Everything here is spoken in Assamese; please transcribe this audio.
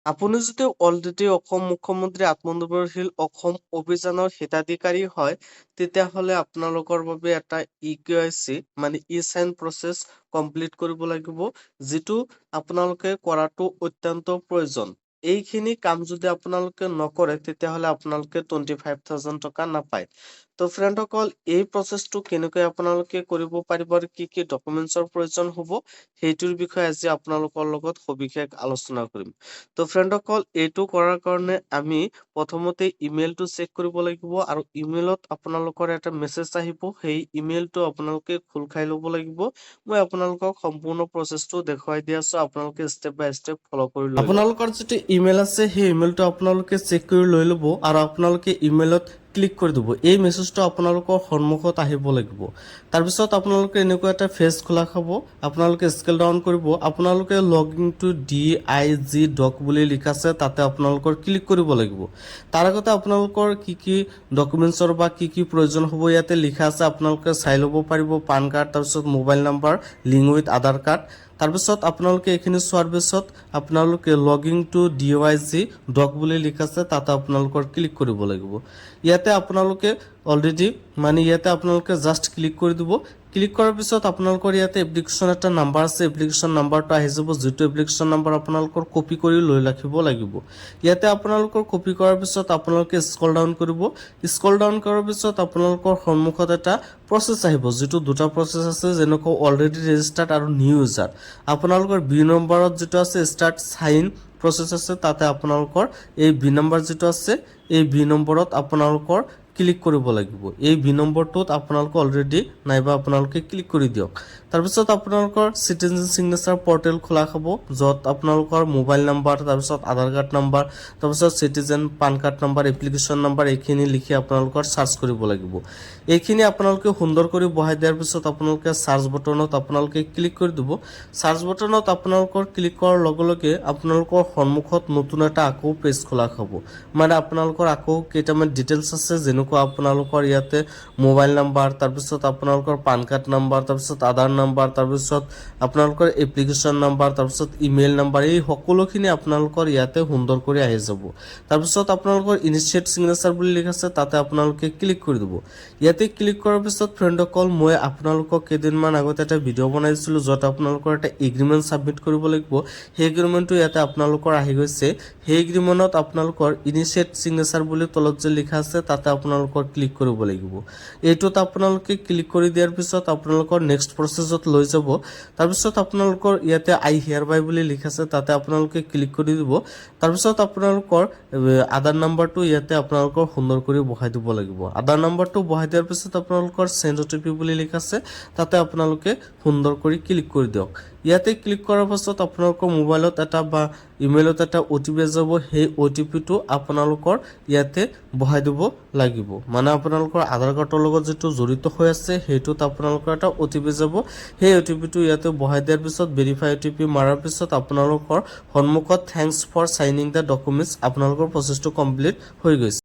আপুনি যদি অলৰেডি অসম মুখ্যমন্ত্ৰী আত্মনিৰ্ভৰশীল অসম অভিযানৰ হিতাধিকাৰী হয়, তেতিয়াহ'লে আপোনালোকৰ বাবে এটা ই কেৱাইচি মানে ই চাইন প্ৰচেছ কমপ্লিট কৰিব লাগিব, যিটো আপোনালোকে কৰাটো অত্যন্ত প্ৰয়োজন। এইখিনি কাম যদি আপোনালোকে নকৰে, তেতিয়াহ'লে আপোনালোকে 25,000 টকা নাপায়। তো ফ্ৰেণ্ডসকল, এই প্ৰচেছটো কেনেকৈ আপোনালোকে কৰিব পাৰিব আৰু কি কি ডকুমেণ্টছৰ প্ৰয়োজন হ'ব, সেইটোৰ বিষয়ে আজি আপোনালোকৰ লগত সবিশেষ আলোচনা কৰিম। তো ফ্ৰেণ্ডসকল, এইটো কৰাৰ কাৰণে আমি প্ৰথমতে ইমেইলটো চেক কৰিব লাগিব আৰু ইমেইলত আপোনালোকৰ এটা মেছেজ আহিব, সেই ইমেইলটো আপোনালোকে খোল খাই ল'ব লাগিব। মই আপোনালোকক সম্পূৰ্ণ প্ৰচেছটো দেখুৱাই দি আছো, আপোনালোকে ষ্টেপ বাই ষ্টেপ ফ'ল' কৰি ল'ব। আপোনালোকৰ যিটো ইমেইল আছে, সেই ইমেইলটো আপোনালোকে চেক কৰি লৈ ল'ব আৰু আপোনালোকে ইমেইলত ক্লিক কৰি দিব। এই মেছেজটো আপোনালোকৰ সন্মুখত আহিব লাগিব। তাৰপিছত আপোনালোকে এনেকুৱা এটা পেজ খোলা খাব। আপোনালোকে স্ক্ৰল ডাউন কৰিব। আপোনালোকে log in to DigiDoc বুলি লিখা আছে, তাতে আপোনালোকৰ ক্লিক কৰিব লাগিব। তাৰ আগতে আপোনালোকৰ কি কি ডকুমেণ্টছৰ বা কি কি প্ৰয়োজন হ'ব, ইয়াতে লিখা আছে, আপোনালোকে চাই ল'ব পাৰিব। পান কাৰ্ড, তাৰপিছত mobile number link with Aadhaar card. তাৰপিছত আপোনালোকে এইখিনি চোৱাৰ পিছত আপোনালোকে log in to DigiDoc বুলি লিখা আছে, তাতে আপোনালোকৰ ক্লিক কৰিব লাগিব। ইয়াতে আপোনালোকে অলৰেডি মানে ইয়াতে আপোনালোকে জাষ্ট ক্লিক কৰি দিব। ক্লিক কৰাৰ পিছত আপোনালোকৰ ইয়াতে এপ্লিকেশ্যন এটা নাম্বাৰ আছে, এপ্লিকেশ্যন নাম্বাৰটো আহি যাব, যিটো এপ্লিকেশ্যন নাম্বাৰ আপোনালোকৰ কপি কৰি লৈ ৰাখিব লাগিব। ইয়াতে আপোনালোকৰ কপি কৰাৰ পিছত আপোনালোকে স্ক্ৰল ডাউন কৰিব। স্ক্ৰল ডাউন কৰাৰ পিছত আপোনালোকৰ সন্মুখত এটা প্ৰচেছ আহিব, যিটো দুটা প্ৰচেছ আছে, যেনেকুৱা অলৰেডি ৰেজিষ্টাৰ্ড আৰু নিউ ইউজাৰ। আপোনালোকৰ বি নম্বৰত যিটো আছে, ষ্টাৰ্ট চাইন প্ৰচেছ আছে, তাতে আপোনালোকৰ এই বি নম্বৰ যিটো আছে, এই বি নম্বৰত আপোনালোকৰ ক্লিক কৰিব লাগিব। এই বি নম্বৰটোত আপোনালোকে অলৰেডি নাইবা আপোনালোকে ক্লিক কৰি দিয়ক। তাৰপিছত আপোনালোকৰ চিটিজেন ছিগনেচাৰ পৰ্টেল খোলা খাব, য'ত আপোনালোকৰ মোবাইল নাম্বাৰ, তাৰপিছত আধাৰ কাৰ্ড নাম্বাৰ, তাৰপিছত citizen PAN card number, application number, এইখিনি লিখি আপোনালোকৰ চাৰ্চ কৰিব লাগিব। এইখিনি আপোনালোকে সুন্দৰ কৰি বহাই দিয়াৰ পিছত আপোনালোকে চাৰ্চ বটনত আপোনালোকে ক্লিক কৰি দিব। চাৰ্চ বটনত আপোনালোকৰ ক্লিক কৰাৰ লগে লগে আপোনালোকৰ সন্মুখত নতুন এটা আকৌ পেজ খোলা খাব। মানে আপোনালোকৰ আকৌ কেইটামান ডিটেইলছ আছে, যেনেকুৱা আপোনালোকৰ ইয়াতে মোবাইল নাম্বাৰ, তাৰপিছত আপোনালোকৰ পান কাৰ্ড নাম্বাৰ, তাৰপিছত আধাৰ নাম্বাৰ, তাৰপিছত আপোনালোকৰ এপ্লিকেশ্যন নাম্বাৰ, তাৰপিছত ইমেইল নাম্বাৰ, এই সকলোখিনি আপোনালোকৰ ইয়াতে সুন্দৰ কৰি আহি যাব। তাৰপিছত আপোনালোকৰ ইনিচিয়েট ছিগনেচাৰ বুলি লিখা আছে, তাতে আপোনালোকে ক্লিক কৰি দিব। ইয়াতে ক্লিক কৰাৰ পিছত ফ্ৰেণ্ডসকল, মই আপোনালোকক কেইদিনমান আগতে এটা ভিডিঅ' বনাইছিলোঁ, য'ত আপোনালোকৰ এটা এগ্ৰিমেণ্ট ছাবমিট কৰিব লাগিব। সেই এগ্ৰিমেণ্টটো ইয়াতে আপোনালোকৰ আহি গৈছে। সেই এগ্ৰিমেণ্টত আপোনালোকৰ ইনিচিয়েট ছিগনেচাৰ বুলি তলত যে লিখা আছে, তাতে আপোনালোকৰ ক্লিক কৰিব লাগিব। এইটোত আপোনালোকে ক্লিক কৰি দিয়াৰ পিছত আপোনালোকৰ নেক্সট প্ৰচেছত লৈ যাব। তাৰপিছত আপোনালোকৰ ইয়াতে আই হেয়াৰ বাই বুলি লিখা আছে, তাতে আপোনালোকে ক্লিক কৰি দিব। তাৰপিছত আপোনালোকৰ আধাৰ নাম্বাৰটো ইয়াতে আপোনালোকৰ সুন্দৰ কৰি বহাই দিব লাগিব। আধাৰ নাম্বাৰটো বহাই দিয়াৰ পিছত আপোনালোকৰ চেণ্ড অ'টিপি বুলি লিখা আছে, তাতে আপোনালোকে সুন্দৰ কৰি ক্লিক কৰি দিয়ক। ইয়াতে ক্লিক কৰাৰ পাছত আপোনালোকৰ মোবাইলত এটা বা ইমেইলত এটা অ'টিপি যাব। সেই অ'টিপিটো আপোনালোকৰ ইয়াতে বহাই দিব লাগিব। মানে আপোনালোকৰ আধাৰ কাৰ্ডৰ লগত যিটো জড়িত হৈ আছে, সেইটোত আপোনালোকৰ এটা অ'টিপি যাব। সেই অ'টিপিটো ইয়াতে বহাই দিয়াৰ পিছত, ভেৰিফাই অ'টিপি মাৰাৰ পিছত আপোনালোকৰ সন্মুখত "Thanks for signing the documents", আপোনালোকৰ প্ৰচেছটো কমপ্লিট হৈ গৈছে।